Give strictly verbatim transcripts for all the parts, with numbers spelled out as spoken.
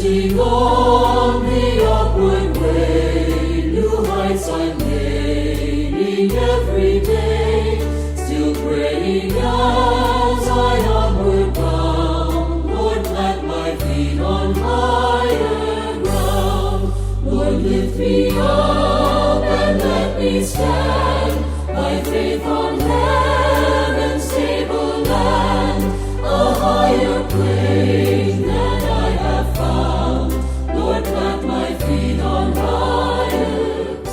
On the upward way, new heights I'm gaining every day. Still praying as I onward bound, Lord, plant my feet on higher ground. Lord, lift me up and let me stand by faith on heaven's stable land, a higher plane than I have found. Lord, plant my feet on higher ground.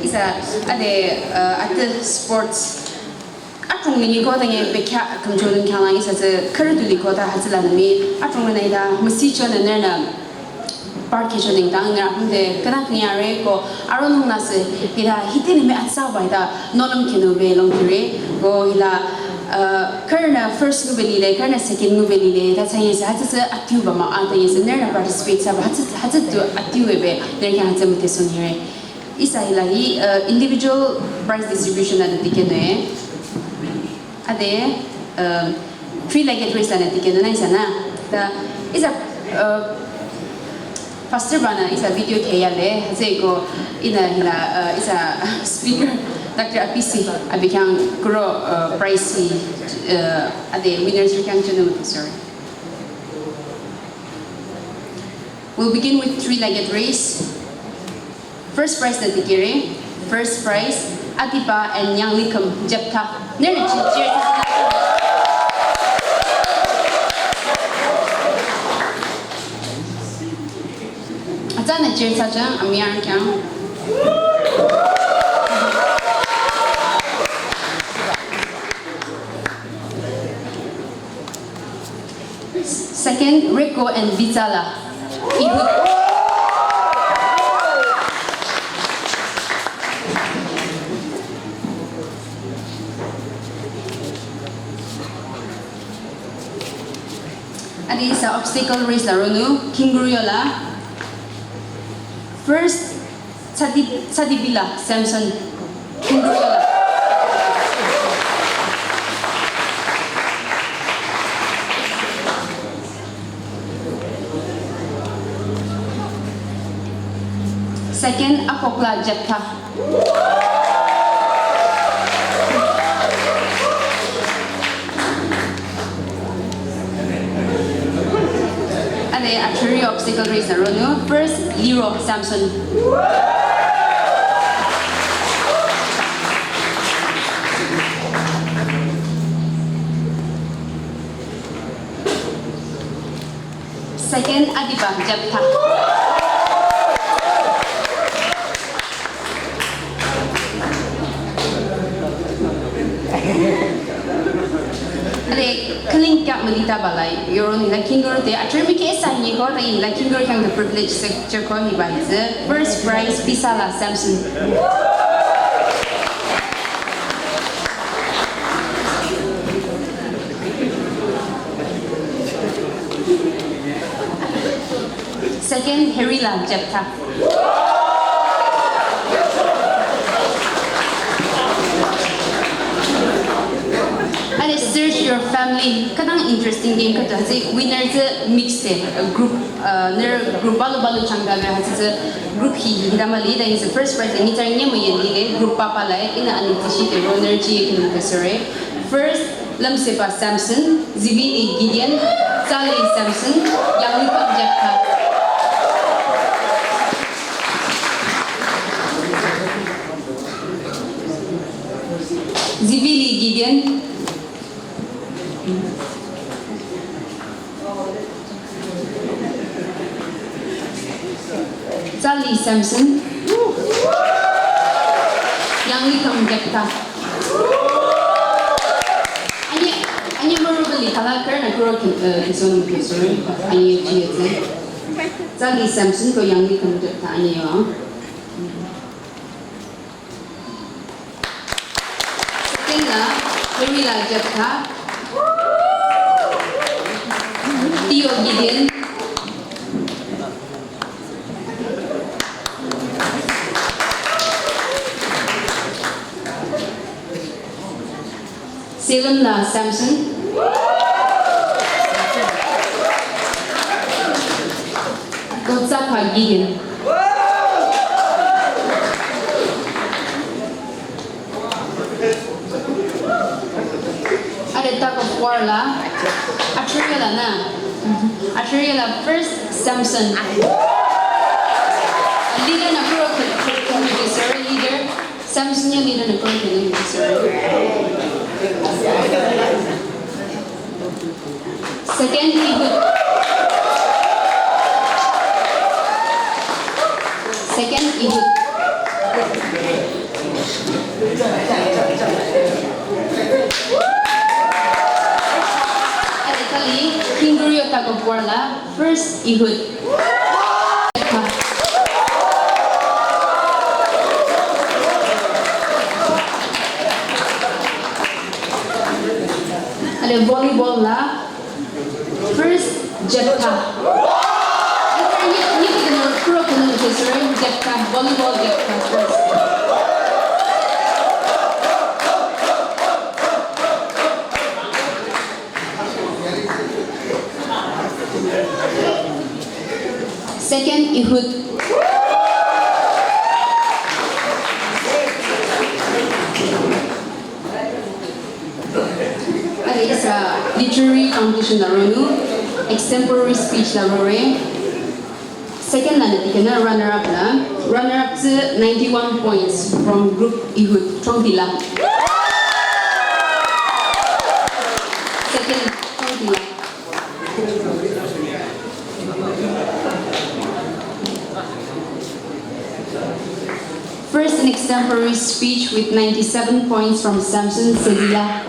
Ihsa ade, uh, ade sports. Adrong nini ko ta nge bekya kamchonung khyanglang ihsa tsü khürü du liko ta hütsüla nami. Adrong nini ta müsi chonü nührünü park khe chonung ta nührü apüm te künyak nyi are ko aronung nü sü hila hiti nimi atsa bai ta nohlüm khenü be longkire ko hila, uh, khürünü first ngube lile, khürünü second ngube lile, ta tsü yese hütsü tsü atiu ba mah, a ta yese nührünü participate thsaba hütsü, hütsü du atiu ebe nührü khyang hütsü müte songire. Ihsa hila hi, uh, individual prize distribution la dikehnung. Ade, uh, three legged race la dikehnung ihsanü. Ta ihsa, uh, pastor banü ihsa video kheya le, hütsüeko ihnü hila, uh, ihsa speaker Doctor Apisi abi khyang kuro, uh, prize hi, uh, ade winners khyang chonung, sorry. We'll begin with three-legged race. First prize la dikehre. First prize, Adiba and Yanglikham Jeptha. Nührü chi-, cheer thsa. Atsanü cheer thsajüng, amüyang khyang. Second, Reko and Vitsala. Ihud. Ade ihsa obstacle race la ronung, Kinguru yola. First, Tsadi-, Tsadibila Samson. Second, Apokla Jeptha. Ade, archery obstacle race la ronung. First, Liro Samson. Second, Adiba Jeptha. Ade, khaling kya malita balai, yoronü la Kinguru te, archery mi ke sa ni ko, ta la Kinguru khyang the privilege se, che ko ni bai ze, first prize, Pisala Samson. Second, Herila Jeptha. Ade, search your family. Khütang interesting game khüta tsü winner tsü mix te, uh, group, uh, nührü group balu balu changda le hütsü tsü group hi hi hita mah li, ta yese first prize ni tsü nyemüyü lile, group papa la, ihnü ani tishi te ro nührü chi ye kinu ke sore. First, Lamsepa Samson, Zivili Gideon, Tsali Samson, Yanglikham Jeptha. Zivili Gideon. Tsali Samson. Yanglikham Jeptha. Ani, ani mürübali thala khürünü kuro ki, eh, kisohng ki, sorry. Ani chiyetse. Tsali Samson ko Yanglikham Jeptha ani yo. Second la, Herila Jeptha. Theo Gideon. Seven la Samson. Tsakha Gideon. Ade tug of war la, athüre la na, athüre la first Samson. Leader na kuro kuro kuro, sorry, leader. Samson ya leader na kuro kuro, sorry. Second Ehud. Second Ehud. Ade thali, King Dario tug of war la, first Ehud. Ade volleyball la, first Jephthah. Ni, ni, ni, kuro kuro, sorry, Jephthah, volleyball Jephthah first. Second Ehud. Ade ihsa literary competition la ronung, extempore speech la rore. Second la nü dikehna runner up la. Runner up tsü ninety-one points from group Ehud, Chongdi la. Second, Chongdi la. First in extempore speech with ninety-seven points from Samson, Sezila.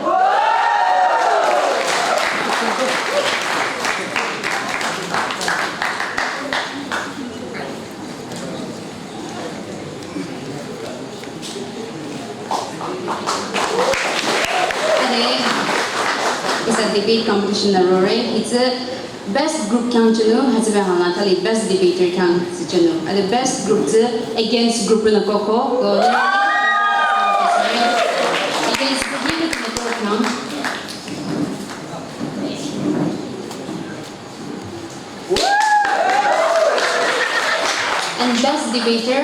Ade, ihsa debate competition la rore, it's a best group khyang chünung, hütsübe hangla thali best debater khyang si chünung. Ade best group tsü against group la koko, ko, against group la koko khyang. And best debater,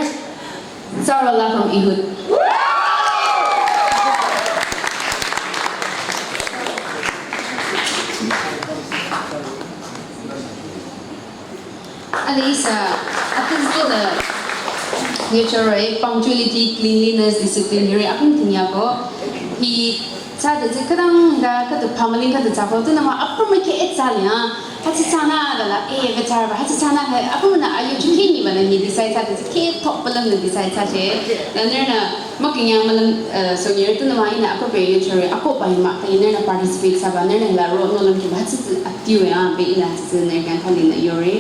Sarala from Ehud. Ade ihsa, atüzde nü, nge chore, punctuality, cleanliness, discipline, hiri, akung tinyako. Hi, tsade tsü khütang ga, khütu pamaling khütu tsako, tunüma apüm ke et tsali ha. Hütsü tsana da la, eh, ve tsarba, hütsü tsana he, apüm na ayo chukhi mi ba na ni decide tsade tsü ke top palam na decide tsade. Da nührü nü, Makinya malam, eh, so nirü tunüma ihnü ako pe yu chore, ako pa hima, ka ihnü nü participate thsaba, nührü nü hila role nohlüm kiba hütsü tsü atiu ya, be ihnü hütsü tsü nührü khyang thali nü yore.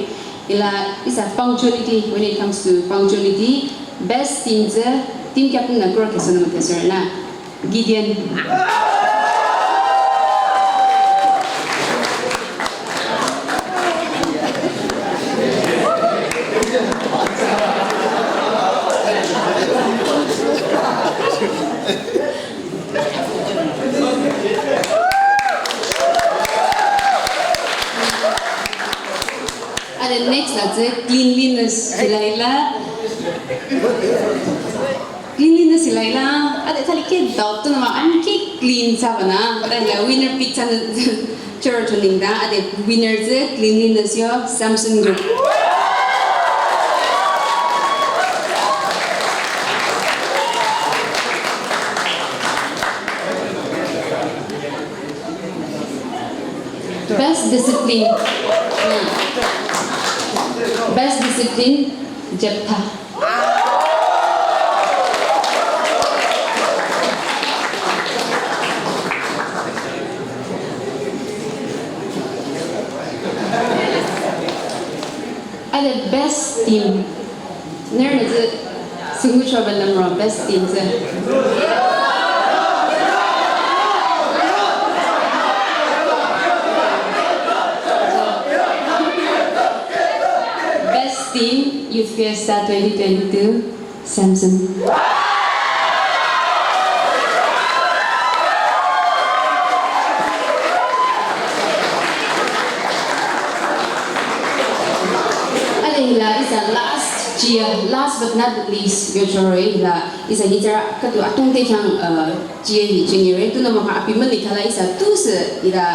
Hila ihsa punctuality, when it comes to punctuality, best team tsü, team captain nü kuro ke sünü müte sore na. Gideon. Ade next la tsü cleanliness, hila hila. Cleanliness hila hila, ade thali ke doubt tunüma, am ke clean thsaba na, ade hila winner pick thsanü choro tuning da, ade winner tsü cleanliness yo, Samson group. Best discipline. Hmm. Best discipline, Jephthah. Ade best team. Nührü nü tsü singu choba lümro best team tsü. Best team, Youth Fiesta twenty twenty-two, Samson. Ade hila, Yeah, last but not least, yochoroi la ihsa nyitsarü khüdu atungte khyang, uh, jüe hi jingire, tunü mah abi mani khala ihsa tusü ila,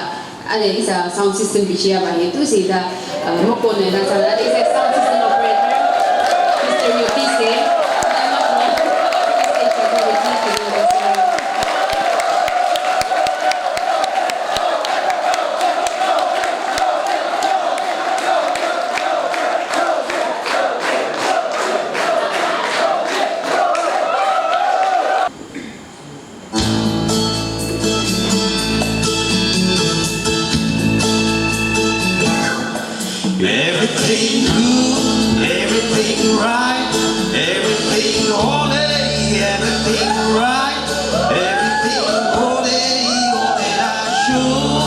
ale ihsa sound system bichiaba hi tusü ila, uh, mokone la sala ihsa sound system operator, Mister Yotise. Everything good, everything right, everything holy, everything right, everything holy, holy I should.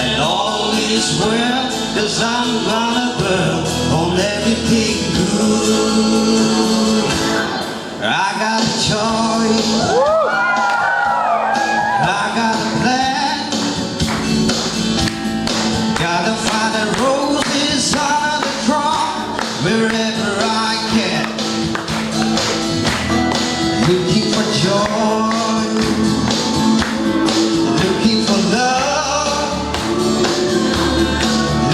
And all is well, 'cause I'm gonna dwell on everything good. I got a choice. I got a plan. Gotta find the roses on the cross wherever I can. Looking for joy, looking for love,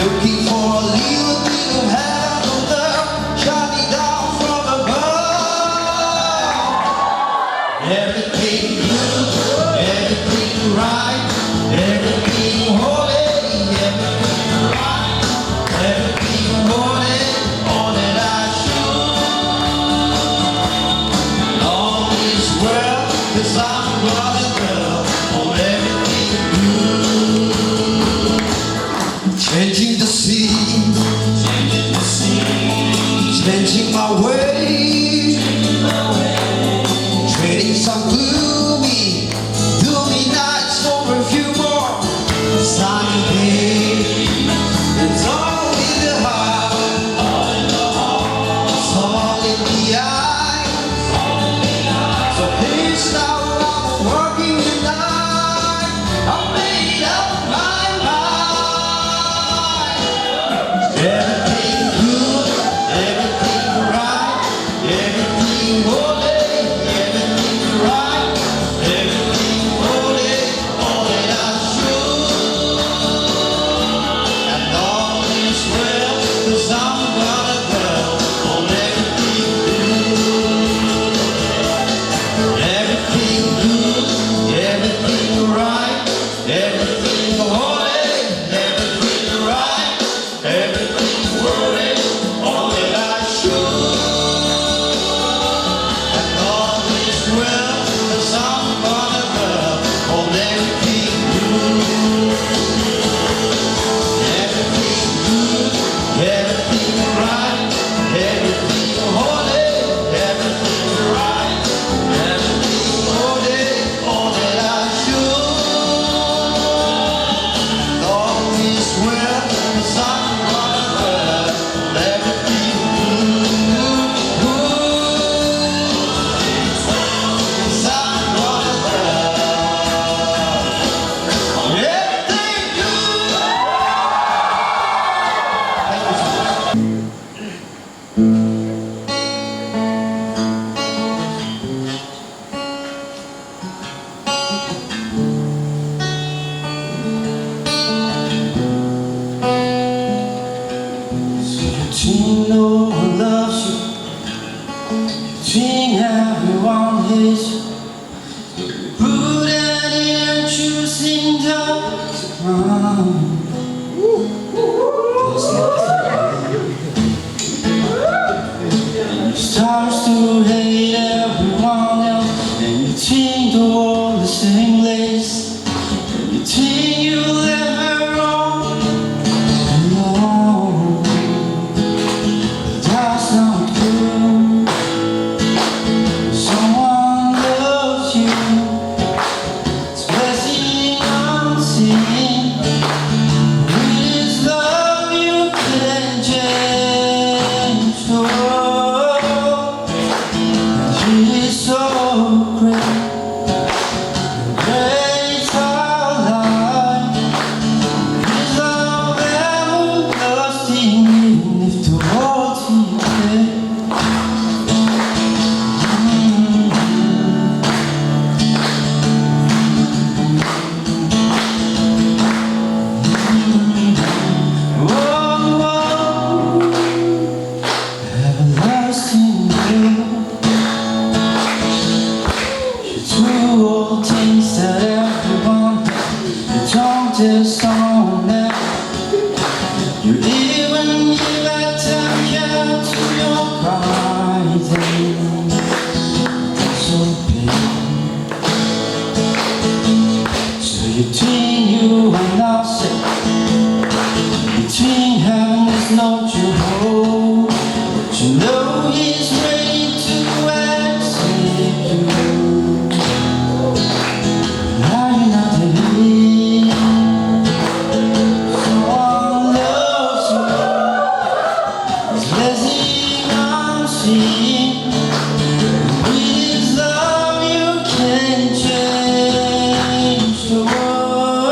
looking for a little bit of heaven on earth, shining down from above. Everything good, everything right, everything holy, everything right, everything holy, all that I should. All is well, 'cause I'm gonna dwell on everything good. Changing the scene, changing the scene, changing my way, changing my way, trading some gloomy, gloomy nights for a few more sunny days. It's all in the heart, all in the heart, it's all in the eyes. So here's now I'm working tonight. I made up my mind. Everything good, everything right, everything holy, everything right, everything holy, all that I should. And all is well, 'cause I'm gonna dwell on everything good. Everything good, everything right, everything holy, everything right, everything holy, all that I should. And all is well, 'cause I'm gonna dwell on everything good. Everything good, everything right, everything holy, everything right, everything holy, all that I should. All is well, 'cause I'm gonna dwell on everything good. 'Cause I'm gonna dwell on everything good. Thank you so much. So you think no one loves you, you think everyone hates you. Put an end to sing the song. Stars to hate everyone else, and you think the world is endless, and you think you left her all alone. That's not true. Someone loves you. It's blessing unseen. Between you and us, between hands not to hold. But you know he's ready to accept you. Are you not believe? Someone loves you. His blessing unseen. With his love you can change the world.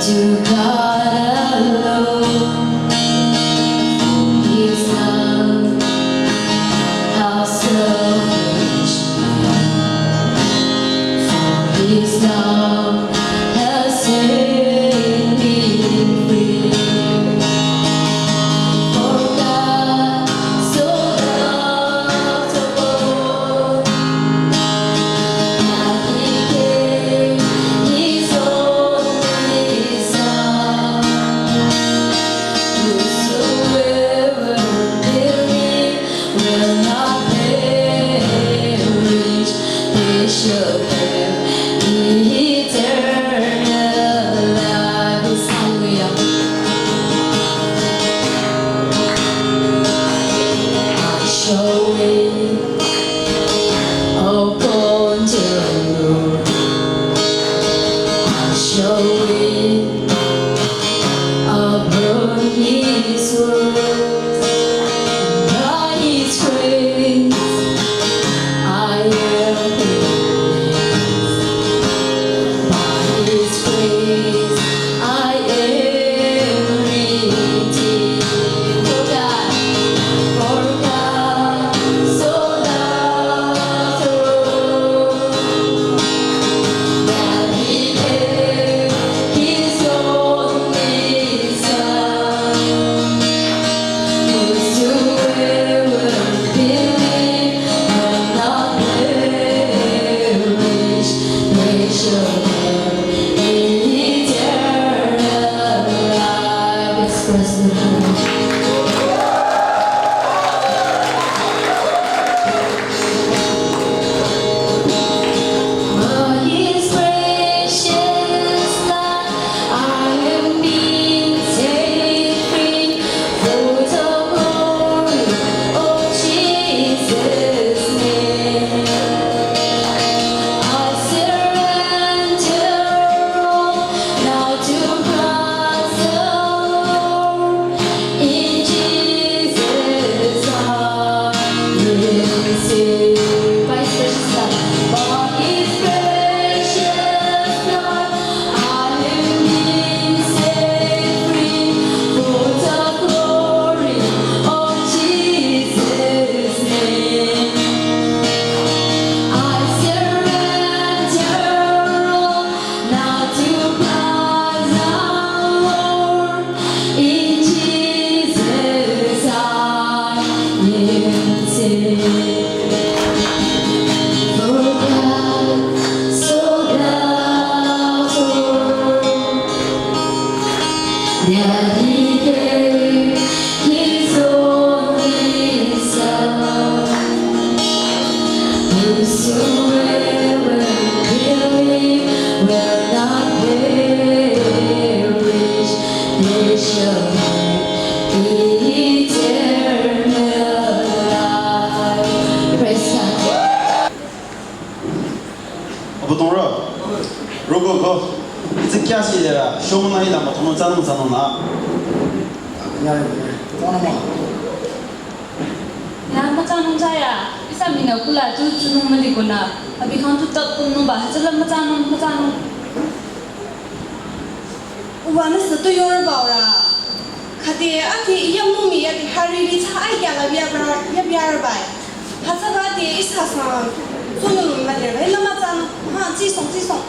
To God alone, for His love, how selfish man, for His love has set me free. For God so loved the world that He gave His only Son. Whosoever believes will not perish, they shall have eternal life. Hallelujah. I shall wait upon the Lord. I shall wait upon His word. By His grace I am blessed. By His grace I am redeemed. For God, for God so loved the world that He gave His only Son. Whosoever believes will not perish, they shall have eternal life. Let's praise the Lord. By His precious blood I am being set free for the glory of Jesus' name. I surrender all now to Christ the Lord. In Jesus I am saved. By His precious blood, by His precious blood, I am being set free for the glory of Jesus' name. I surrender all now to Christ the Lord. In Jesus I am saved. For God so loved the world that He gave His only Son. Whosoever believes will not perish, they shall have eternal life. Praise God. Abüdongrü, roko ko, tsikya si dera, shomuna ila matono tsanu tsanu na. Ya, ya, ya, tsanu ma. Ya, mütsanung tsaya, ihsa mina kula tu tsunung müli kona, abi khang tu tat kunung ba, hütsüla mütsanung, mütsanung. Uwa nü sü tu yor ba ora. Khati ati yam nung mi ati hari ri tsa ai kya la bia bra, ya bia ra bai. Hütsüba ati ihsa sa, tsunung ma de bai, la mütsanung, ha, tsi song, tsi song.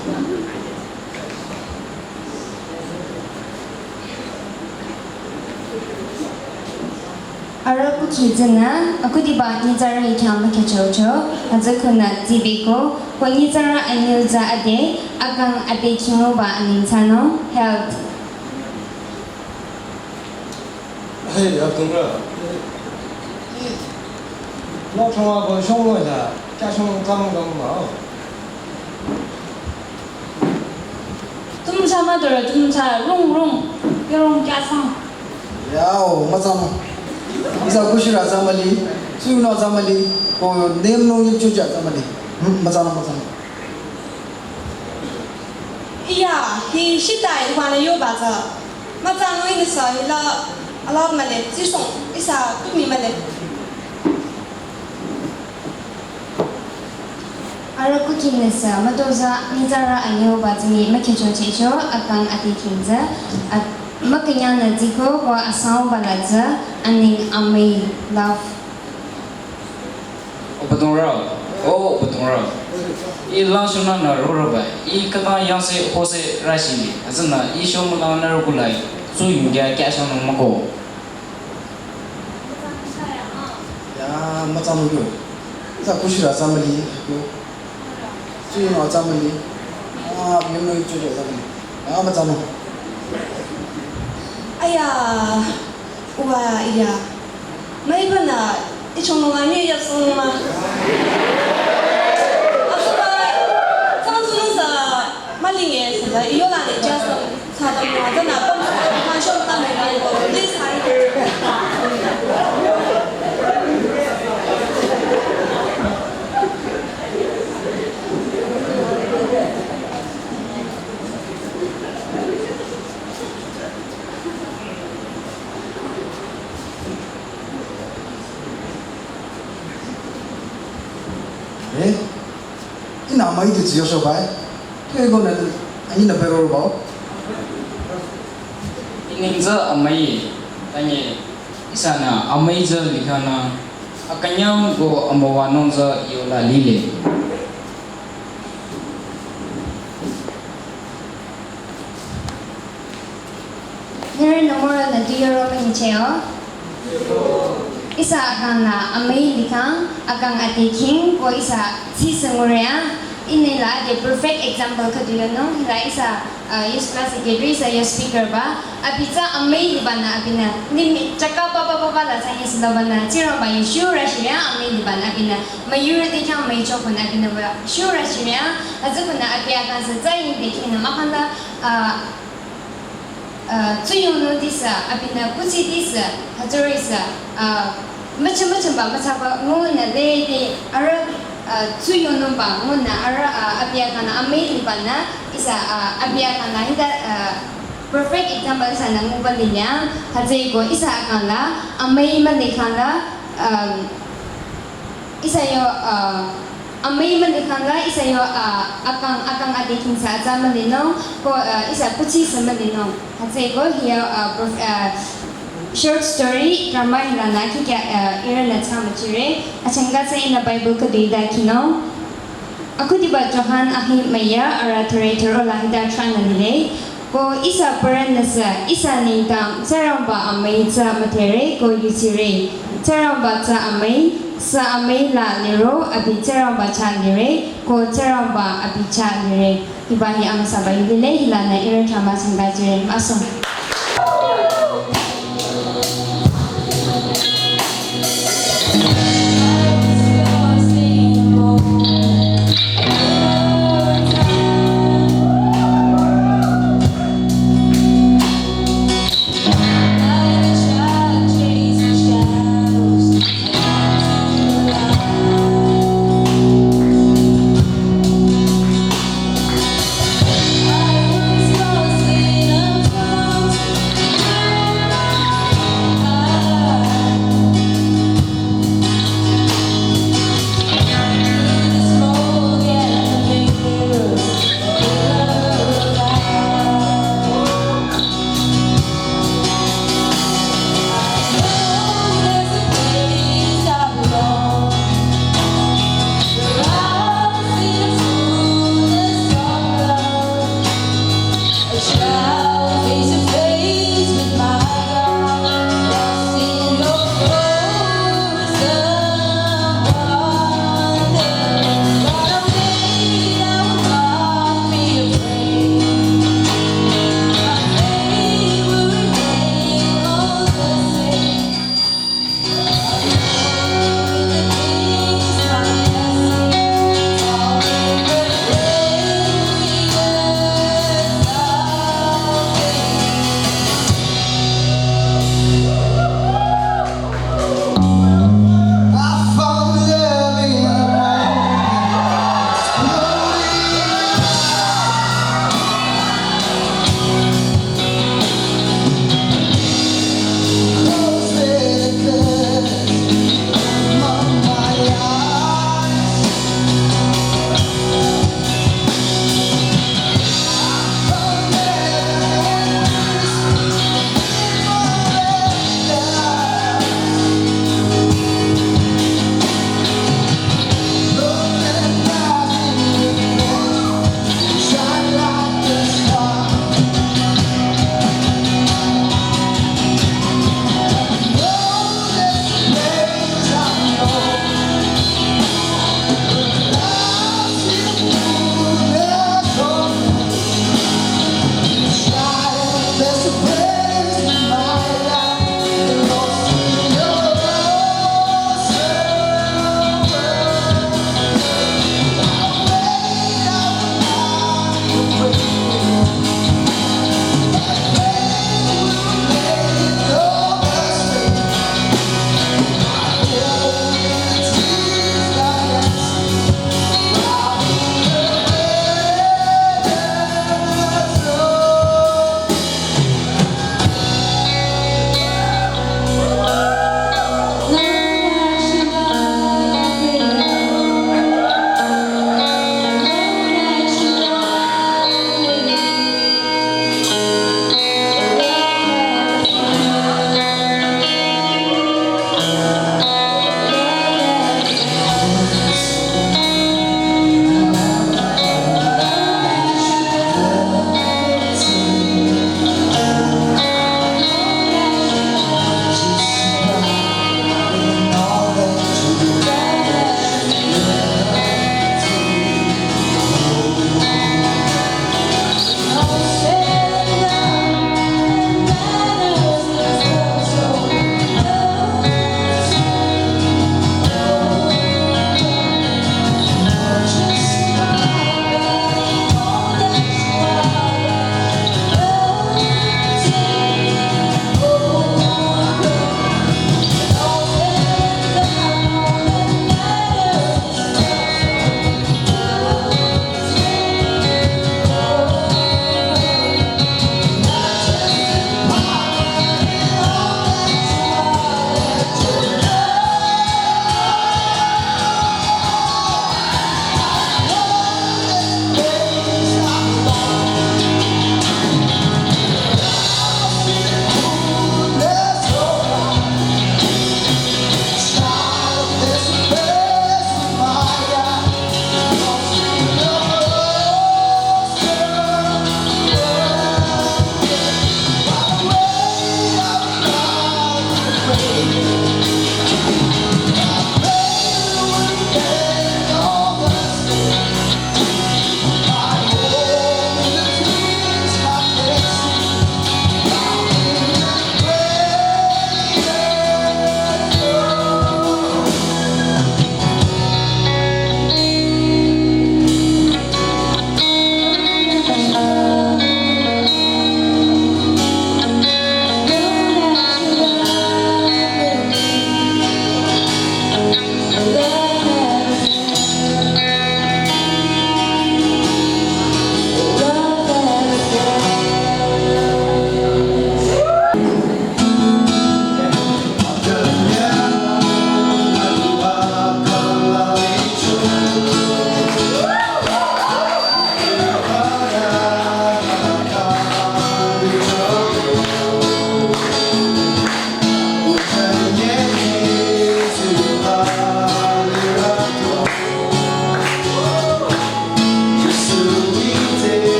Arüh kuthsi tsünü, akhudiba nyitsarü khyang mükyachocho, hütsü khunü tsibiko, ko nyitsarü anyü tsü ade, akang ade khinguba aneng tsünung, health. Hey, Abdullah. No, thongwa ba shong lo ya, kya shong tsang dong ma. Tumsa madura tumsa rung rung, yarung kyasang. Yao, mütsanung. Ihsa kushira tsamali, suyuno tsamali, ko nem nung yip chuja tsamali. Hmm, mütsanung, mütsanung. Iya, hi shitai wana yo ba tsa. Mütsanung ini sa hila allowed male, tsisong, ihsa tumi male. Arüh kuki nüsü mütozah nyitsarü anyüuba tsüngi mükhecho checho akang ati kingzü, a-, mükünyangnü ziko ko asangba la tsü, aning amüi love. Obatongrü, o Obatongrü. I langshunü nü rorüba, i khütang yangse hose rashili, azünü i shomülang nü rükulai, tsuyungya kyashonung müko. Ya, mütsanung yo. Za kushira zamali yo. Tsuyung zamali. Ah, mimno icho zamali. Ya, mütsanung. Aya, wa ya. Maiba nü, ichong nung anyi ya song ma. Asuba, tsang sung sa, maling e sa, iyo la ni just sa ta mo, ta na pam sa, ma shom ta mo, please hi. Eh? Ina amai tu tsiyo so bai. Ke ko na ani na pero bao. Ining tsü amai, tanye, ihsanü amai tsü likhang nü, akünyang ko amüwanung tsü yola lile. Nührü nü mürünü tu yoro münyicheo. Ihsa akang la amüi likhang, akang ati king, ko ihsa tsisü ngure a, inila de perfect example khüdu yonung, hila ihsa, uh, youth class secretary, ihsa youth speaker ba, abi tsü amüi liba nü abinü, nimi chaka papa papa la tsü yesi laba nü, Tsingrangba yu shurü shirü a amüi liba nü abinü, müyurü de khyang müichoko nü abinü ba, shurü shirü a, hütsükonü abi akang sü tsü yin de king nü mahkhang la, uh, uh, tsuyongnung disü, abinü kuthsi disü, hütsürisü, uh, müchüm müchümba mütsaba ngunü lede arüh, uh, tsuyongnungba ngunü arüh, uh, abi akang nü amüi liba nü ihsa, uh, abi akang nü hita, uh, perfect example ihsanü nguba linyang, hütsüeko ihsa akang la amüi mülikhang la, um, ihsa yo, uh, amüi mülikhang la, ihsa yo, uh, akang, akang ati king sü atsa mülinung, ko, uh, ihsa kuthsi sü mülinung. Hütsüeko hiya, uh, prof-, uh, short story, drama hila nü kikya, uh, ihrünü tsü müchire, achangka tsü inü Bible khüdu ida kinung. Akhudiba Johan ahi müya arüh thüre thüro la hita thranü lile. Ko ihsa püren nüsü, ihsa nengdang, Tsingrangba amüi tsü müdhere, ko yusire. Tsingrangba tsü amüi, sü amüi la liro, abi Tsingrangba chah lire, ko Tsingrangba abi chah lire. Hiba hi amüsaba yu lile, hilanü ihrü drama changka jire, müsung.